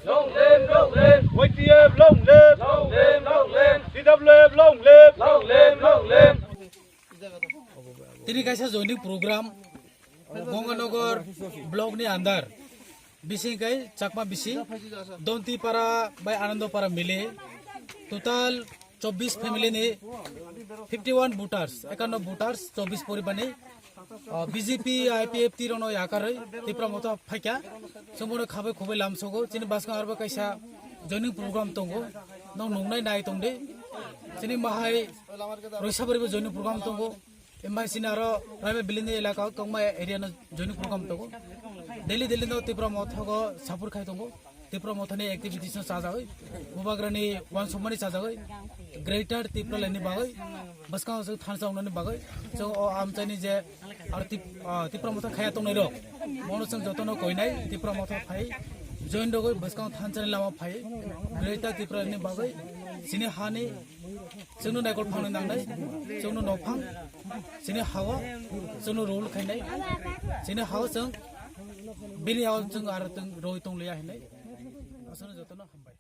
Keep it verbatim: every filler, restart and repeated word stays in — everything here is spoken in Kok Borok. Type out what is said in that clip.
Long live, long live. Y T F long live. Long live, long live. T W F long live. Long live, long live. Tini kaisa joining program Ganganagar block ni andar. Bising kai Chakma bisi Dontipara bai Anandopara mili total chobbish family ni fifty one voters, ekanno voters, chobbish poribar ni, ah, B J P, I P F T rokno yakarwi Tipra Motha phaikha. Chwngbono khabai khubai lamsogo. Chini bwskango arbo kaisa joining program tongo. Nong nungnai nai tongdi. Chini mahai Roisabaribo joining program tongo. Embai chini aro private building ni elaka o tongma area no joining program tongo. Daily daily no Tipra Motha go support khai tongo. Tipra Mothani activities no chajagwi, Bubagrani wansukmani chajagwi, Greater Tipraland ni bagwi, bwskango chwng thansa wngnani bagwi, chwng o amchaini je aro Tip-, ah, Tipra Motha khaya tongnai rok, mono chwng jotono koinai Tipra Motha phai join rogwi bwskango thansani lama phai, Greater Tipraland ni bagwi, chini hani chwngno naikol phangni nangnai, chwngno nophang, chini hawa, chwngno rule khainai, chini hawa chwng bini hawa chwng aro chwng roi tongliya hinai, aswkno jotono hambai.